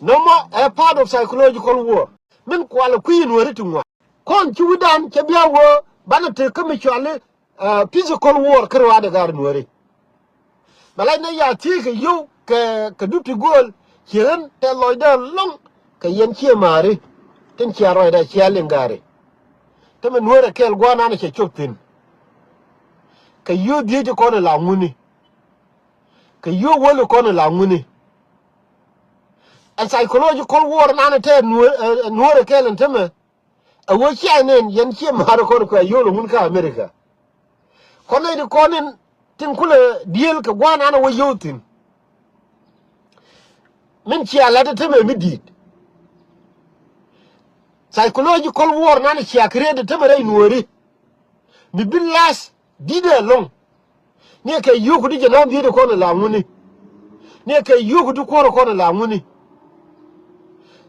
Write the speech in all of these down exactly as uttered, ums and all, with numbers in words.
Nɔmɔ ɛ part of psychological war. Min kualɛ kui̱ nuɔ̱ɔ̱ri ti ŋuan. Kɔn ci wi̱dan cɛ bia wee banɛ te kä mi cuali, uh, physical war kä ruaadɛ gar nuɔ̱ɔ̱ri. Bɛ lac nɛ ya thiec kɛ yio̱w kɛ, kɛ dup ti gööl ci ɣän tɛ lɔcdä lɔ̱ŋ kɛ yɛn ciɛ ma̱a̱ri. Tin cia ruacdɛ cia liŋ gaari. Te mi nuɔ̱ɔ̱rɛ kɛl gua̱a̱r nanɛ cɛ cop thi̱n. Kɛ yio̱w dhieec ti kɔn ila ŋuni. Kɛ yio̱w wäl ti kɔn ila ŋuni. Ɛ psychological war nanɛ tɛ nuɔ̱ɔ̱rɛ kɛl ɛn te mɛ. Ɛ wee cia nɛn yɛn ciɛ ma̱a̱ri kɔn kuɛ yio̱w lɔ ŋun kä America. Kɔn nɛy ti kɔn in tin kulɛ diëël kɛ gua̱a̱r nanɛ wä yio̱w thi̱n. Min cia la̱t ɛ te mɛ mi di̱i̱t. Psychological war nanɛ cia create ɛ te mɛ rɛy nuɔ̱ɔ̱ri. Mi bi la̱th di̱t ɛ lɔ̱ŋ. Ni kɛ yio̱w ku di jɛ na̱a̱ŋ dhiet kɔn ila ŋuni. Ni kɛ yio̱w ku di kuɔ̱r kɔn ila ŋuni.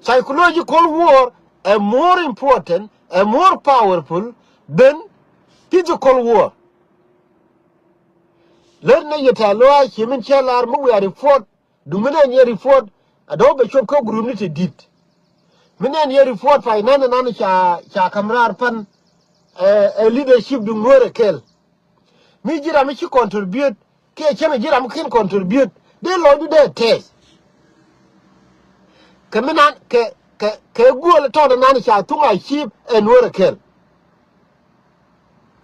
Psychological war ɛ more important, ɛ more powerful than physical war. Lät nɛ yɛ tɛ̈th lɔaac ci min cä lar mi wiaa report. Duŋ mi nɛn yɛ report a dɔ̱ŋ bɛ cop kä group ni ti di̱t. Mi nɛn yɛ report pay nɛn nɛn ca, ca ka̱m raar pan, eh, eh, leadership duŋ nuɔ̱ɔ̱rɛ kɛl. Mi ji̱ ram mi ci contribute kiɛ cäŋ ji̱ ram mi ken contribute dee lɔcdu dee tɛth. Kɛ mi nan kɛ, kɛ, kɛ guɔl tɔt nan ca thuŋ a cip ɛ nuɔ̱ɔ̱rɛ kɛl.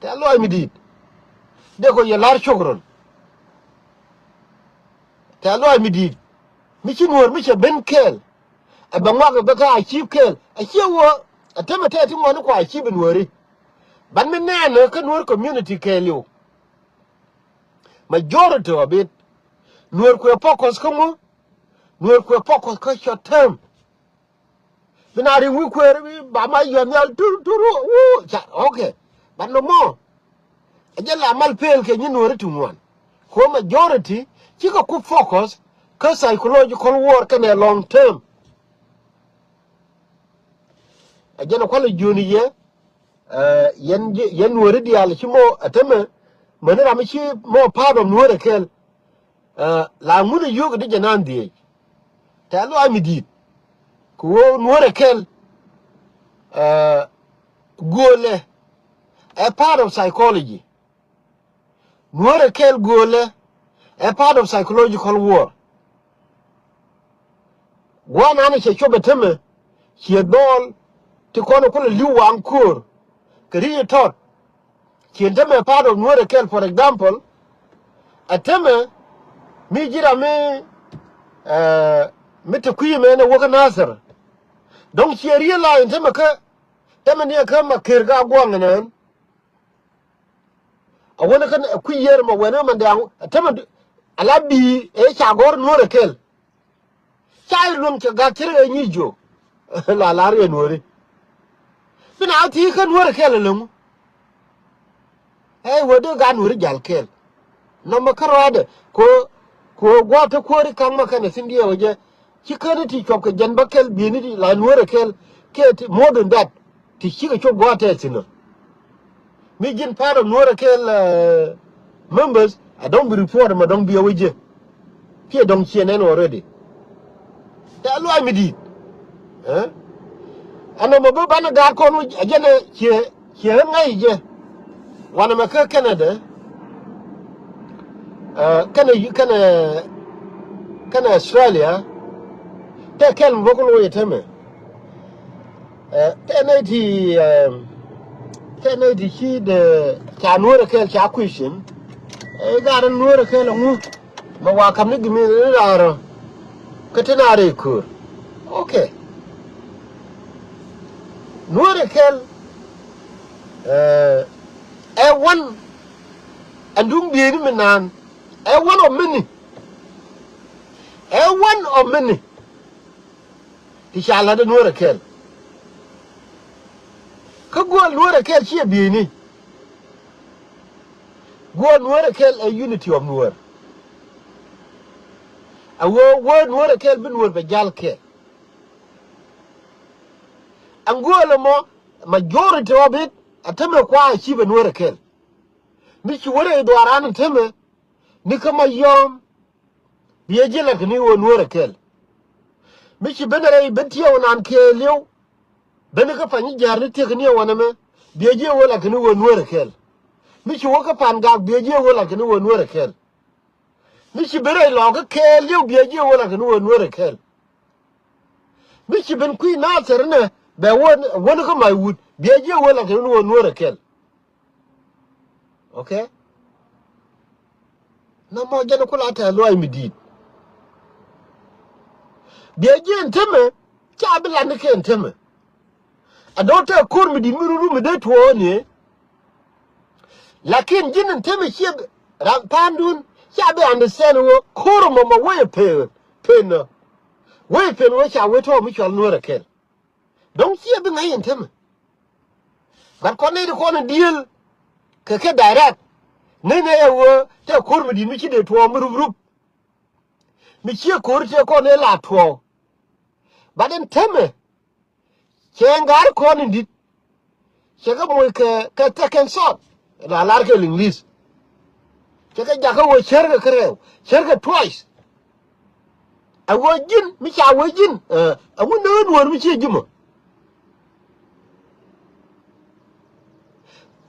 Tɛ̈th lɔaac mi di̱i̱t. Dee kɔ yɛ la̱r cok rɔn. Tɛ̈th lɔaac mi di̱i̱t. Mi ci nuɔ̱ɔ̱r mi cɛ ben kɛɛl. Ɛ bɛ ŋuak ɛ bɛ kä a cip kɛɛl. A ciɛ wä a temɛ tɛth ti ŋuɔ̱ni kua a cip ɛ nuɔ̱ɔ̱ri. Ban mi nɛɛnɛ kä nuɔ̱ɔ̱r community kɛɛliw. Majority of it. Nuɔ̱ɔ̱r kuɛ focus kä ŋu. Nuɔ̱ɔ̱r kuɛ focus kä short term. Bi na riŋ wi̱i̱ kueer bi ba ma yɔ̱a̱n nhial tur tur wuu ca, okay. But nɔmɔ ɛ jɛ la mal pel kɛ nyi nuɔ̱ɔ̱ri ti ŋuan. Ko majority cikɛ ku focus kä psychological war kɛnɛ long term. Ɛ jɛn ɛ kualɛ jiöni yɛ, eh, yɛn, yɛn nuɔ̱ɔ̱ri diaal ci mɔ ɛ temɛ mäni ram mi ci mɔ part of nuɔ̱ɔ̱rɛ kɛl. Eh, la ŋun a yio̱k di jɛ nan dhieec. Tɛ̈th lɔaac mi di̱i̱t. Kɛ ɣöö nuɔ̱ɔ̱rɛ kɛl, eh, guɔlɛ ɛ part of psychology. Nuɔ̱ɔ̱rɛ kɛl guɔlɛ ɛ part of psychological war. Gua̱a̱r nanɛ cɛ cop ɛ temɛ ciɛ dhɔl ti kɔn kulɛ li̱w waŋ ko̱o̱r kɛ ri̱c tɔt. Ciɛ temɛ part of nuɔ̱ɔ̱rɛ kɛl, for example, ɛ temɛ mi ji̱ ram mi, eh, mi te kui̱ mɛn ɛ wäkä Nathir. Dɔ̱ŋ ciɛ realize temɛ kä, temɛ ni ɛ kä ma ker ka gua̱a̱ŋ ɛnɛn. A wänä kä kui̱ yiër mɔ wɛn ɛ mɛn diaŋ ɛ temɛ a la bi̱i̱ ɛ ca gɔ̱r nuɔ̱ɔ̱rɛ kɛl. Ca i̱ luäŋ cɛ gak cä rɛ nyi jiök. La lar yɛ nuɔ̱ɔ̱ri. Bi na thi̱i̱ kä nuɔ̱ɔ̱ri kɛl ɛlɔ̱ŋ. Ɛ wee dee gat nuɔ̱ɔ̱ri jal kɛl. Nɔmɔ kä rɔɔdɛ ko, ko gua̱a̱th te kuääri ka̱ŋ ma kɛnɛ thi̱n diɛɛk wä jɛ. Ci käni ti cuɔp kɛ jɛn bä kɛl bi̱i̱ni ti la nuɔ̱ɔ̱rɛ kɛl. Kɛ ti more than that. Ti cikɛ cop gua̱a̱th tɛth thi̱n ɔ. Mi ji̱n part of nuɔ̱ɔ̱rɛ kɛl, eh, members a dɔ̱ŋ bi report ma dɔ̱ŋ bi a wä jɛ. Piɛ dɔ̱ŋ ciɛ nɛn already. Tɛ̈th lɔaac mi di̱i̱t. Eh? Ɛn nɔmɔ bi banɛ gaat kɔn wä a jɛn ɛ ciɛ, ciɛ ɣän ŋa̱c jɛ. Wanɛ mɛ kä Canada. Eh, kɛnɛ, kɛnɛ, kɛnɛ Australia. Tɛ kɛl mi bä kulɛ wä yɛ temɛ. Eh, tɛ nɛy ti, eh, tɛ nɛy ti ci dee ca nuɔ̱ɔ̱rɛ kɛl ca question. Eh, gat nuɔ̱ɔ̱rɛ kɛl ɛŋu mɛ wa ka̱m ni gimi ni raarɔ. Kä te na rɛy köör. Okay. Nuɔ̱ɔ̱rɛ kɛl, eh, ɛ wan ɛn duŋ bieyni mi naan. Ɛ wan ɔ mini. Ɛ wan ɔ mini. Ti ca la̱t ɛ nuɔ̱ɔ̱rɛ kɛl. Kä guɔl nuɔ̱ɔ̱rɛ kɛl ciɛ bieyni. Guɔl nuɔ̱ɔ̱rɛ kɛl ɛ unity of nuɔ̱ɔ̱r. Ɛ wee, wee nuɔ̱ɔ̱rɛ kɛl bi nuɔ̱ɔ̱r bɛ jal kɛl. Ɛn guɔl ɛmɔ majority of it ɛ temɛ kua ɛ cip ɛ nuɔ̱ɔ̱rɛ kɛl. Mi ci wä rɛy dhuaaran ɛ temɛ ni kä ma yɔm. Biɛ ji̱ lat kɛ ni ɣöö nuɔ̱ɔ̱rɛ kɛl. Mi ci ben rɛy ben tiɛɛw naan kɛɛliw. Ben kä pany ji̱ ja̱a̱r ni tiek ni ɛ wanɛ mɛ. Biɛ jiɛ wä lat kɛ ni wä nuäärɛ kɛl. Mi ci wä kä Pan Gak biɛ jiɛ wä lat kɛ ni wä nuäärɛ kɛl. Mi ci ben rɛy lɔɔkä kɛɛliw biɛ jiɛ wä lat kɛ ni wä nuäärɛ kɛl. Mi ci ben kui̱ Nathir nɛ bɛ wä wä ni kä Maiwut biɛ jiɛ wä lat kɛ ni wä nuäärɛ kɛl. Okay. Nɔmɔ jɛn kula tɛ luɔi mi di̱i̱t. Biɛ jiɛ ɛn temɛ ca bi lat ni kɛ ɛn temɛ. A dɔ̱ŋ tɛ ko̱r mi di̱i̱t mi ruru mi dee tuɔɔni. Lakin ji̱n ɛn temɛ ciɛ ram pa̱a̱ndun ca bi understand wä ko̱r mɔmɔ wä yɛ pen pen nɔ. Wä yɛ pen wä ca wä tɔɔ mi cɔl nuɔrɛ kɛl. Dɔ̱ŋ ciɛ bi ŋa̱c ɛn temɛ. Gat kɔn nɛy ti kɔn in di̱i̱l kɛ kɛ direct. Nɛy nɛy ɛ ɣöö tɛ ko̱r mi di̱i̱t mi ci dee tuɔɔk mi rup rup. Mi ciɛ ko̱r tɛ kɔn in la tuɔɔk. But ɛn temɛ cɛ ŋa̱r kɔn in di̱t. Cɛ kɛ moc kɛ kɛ second thought. La lar kɛ English. Cɛ kɛ jakä wä cärkɛ kärɛw, cärkɛ twice. A wä ji̱n mi ca wä ji̱n, ɛ, a wä näk nuɔ̱ɔ̱r mi ciɛ ji̱ mɔ.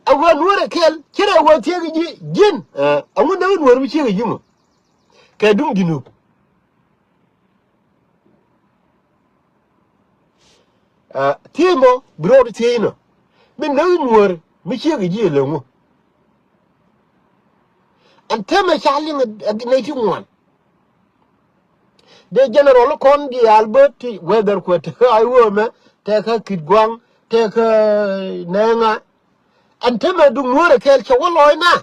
A wä nuɔ̱ɔ̱r ɛ kɛl cärɛ wä thiek ji̱ ji̱n, ɛ, a wä näk nuɔ̱ɔ̱r mi ciɛ ji̱ mɔ. Kɛ duŋ Junub. Ɛ, thiec mɔ bi rɔɔd thiec inɔ. Bi näk nuɔ̱ɔ̱r mi ciek ji̱ ɛ lɛ ŋu. Ɛn temɛ ca liŋ ɛ nɛy ti ŋuan. Dee general kɔn diaal bä ti whether kuɛ tekä Aiwö mɛ, tekä Kitgwang, tekä Nɛɛŋa. Ɛn temɛ duŋ nuɔ̱ɔ̱r ɛ kɛl cɛ wä lɔɔc na.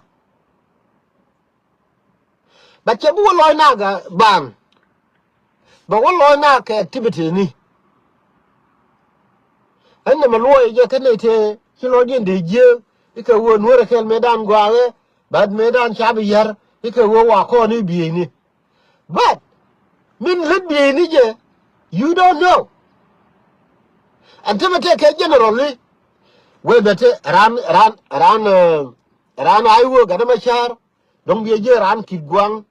But cɛ bi wä lɔc nak a ban. Bɛ wä lɔc nak kɛ activity ni. Ɛn nɛmɛ luɔc jɛ kä nɛy tëë ci lɔcdiɛn dee jiääk i̱ kɛ ɣöö nuɔ̱ɔ̱rɛ kɛl mëëdan gɔaaɛ. But mëëdan ca bi yär i̱ kɛ ɣöö wa kɔn i̱ bieyni. But min lät bieyni jɛ, you don't know. Ɛn tämɛ tëë kɛ general ni wee bɛ te raan raan raan raan Aiwö gat ɛmɛ ca̱r. Dɔ̱ŋ biɛ jiɛ raan Kitgwang.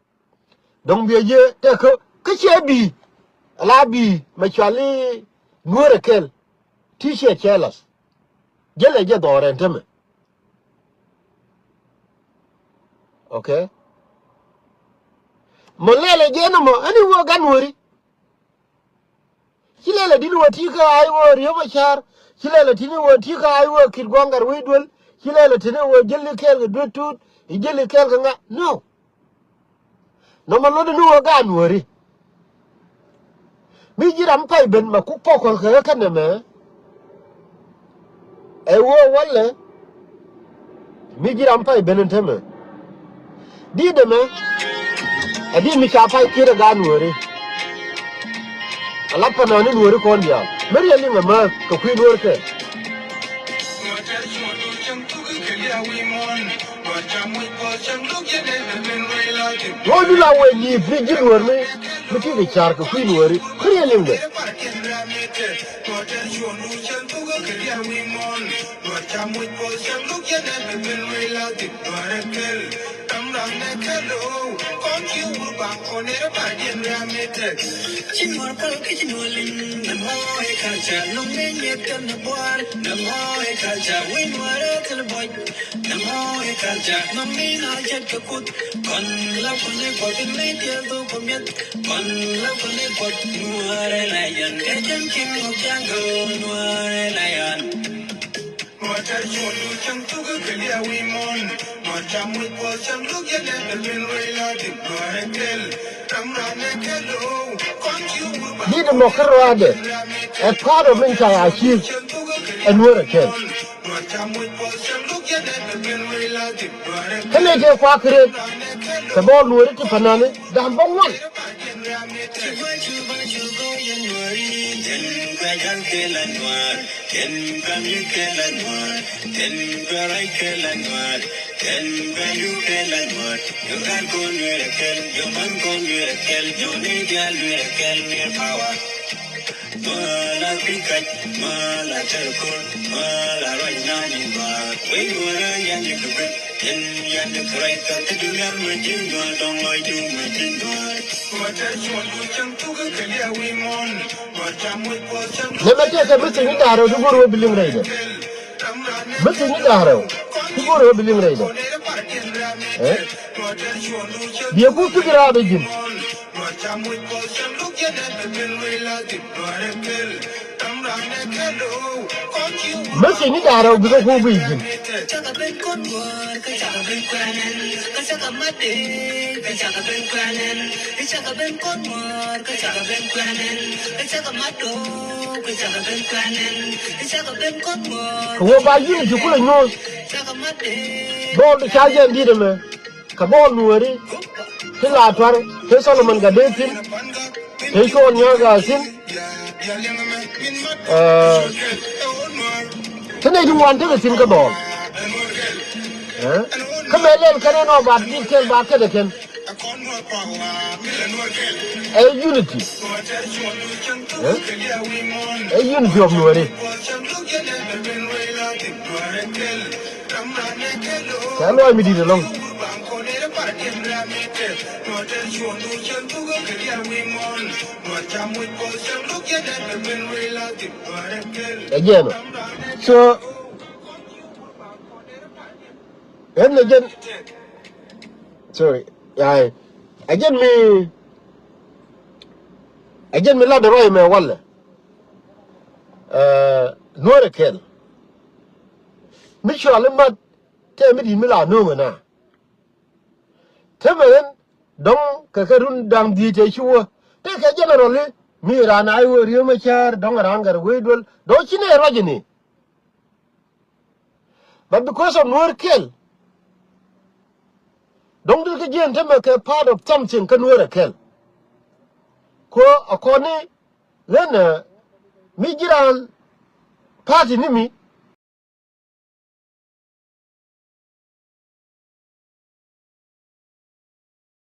Dɔ̱ŋ biɛ jiɛ tɛ kä kä ciɛ bi̱i̱. Ala bi̱i̱ mɛ cuali nuɔ̱ɔ̱rɛ kɛl. Ti ciɛ cɛ lath. Jälɛ jɛ dhɔɔrɛ ɛn tämɛ. Okay. Mɔ lɛlɛ jɛ nɔmɔ ɛn i̱ wä gan wääri. Ci lɛlɛ di̱t wä ti kä Aiwö Riek Machar. Ci lɛlɛ ti̱t ni wä ti kä Aiwö Kitgwang Gatwec Duel. Ci lɛlɛ ti̱t ni wä jäli kɛɛl kɛ Duet Tut. I̱ jäli kɛɛl kɛ ŋa? No. Nɔmɔ lot ni wä gan wääri. Mi ji̱ ram pay ben mɛ kuk pɔk kɔl kɛ kä nɛmɛ. Ɛ wä walɛ. Mi ji̱ ram pay ben ɛn tämɛ. Di̱t ɛmɛ ɛ di̱t mi ca pay kiet ɛ gaat nuɔ̱ɔ̱ri. Ɛ lat pa nɔɔni nuɔ̱ɔ̱ri kɔn diaal mi riɛl liŋ ɛmääth kɛ kui̱ nuɔ̱ɔ̱ri kɛ. Ŋuɔ̱t du la wee nyi̱i̱th mi ji̱ nuɔ̱ɔ̱r mi mi ti kɛ ca̱r kɛ kui̱ nuɔ̱ɔ̱ri mi riɛl liŋdɛ. Di̱t ɛmɔ kä ruaadɛ ɛ part of min ca achieve ɛ nuɔ̱ɔ̱rɛ kɛl. Kä nɛy tëë kuak kɛ rɛt kɛ bɔɔl nuɔ̱ɔ̱ri ti panani da̱ŋ bä ŋuan. Nɛmɛ tëëkɛ message ni da̱ŋ rɛw ti go̱o̱r wä bi liŋ rɛydɛ. Message ni da̱ŋ rɛw ti go̱o̱r wä bi liŋ rɛydɛ. Ɛ? Biɛ ku pikir a bɛ ji̱n. Message ni da̱ŋ rɛw bikɛ ku guic ji̱n. Kɛ wä ba unity kulɛ nyuɔ̱th. Bɔɔl ti ca jɛ di̱t ɛmɛ. Kɛ bɔɔl nuääri ti la tuar te Solomon Gatdɛth thi̱n, te Cuɔl Nyaaŋ Gaath thi̱n. Ɛ, te nɛy ti ŋuan tekɛ thi̱n kä dhɔɔl. Ɛ, kä mëë lɛl kɛn ɛnɔ ba di̱t kɛl ba kɛn ɛ kɛn. Ɛ unity. Ɛ? Ɛ unity of Nuääri. Cɛ luɔi mi di̱t ɛlɔ̱ŋ. Ɛ jɛn ɔ. So, ɛn ɛ jɛn. Sorry. Ay. Ɛ jɛn mi, ɛ jɛn mi lat ruac mɛ walɛ. Ɛ, Nuäärɛ kɛl. Mi cuali mat tɛ mi di̱t mi la no̱o̱ŋ ɛna. Te mɛ ɣän dɔ̱ŋ kɛ kɛ run da̱ŋ dhiec cɛ ci wä. Tëëkɛ generally mi raan a i̱ wä Riek Machar dɔ̱ŋ raan Gatwec Dual dɔ̱ŋ ci nɛ ruac ini. But because of Nuäär kɛl, dɔ̱ŋ dee kɛ jiɛn tämɛ kɛ part of something kä Nuäär ɛ kɛl. Ko akɔni ɣän, ɛ, mi ji̱ raan party ni mi,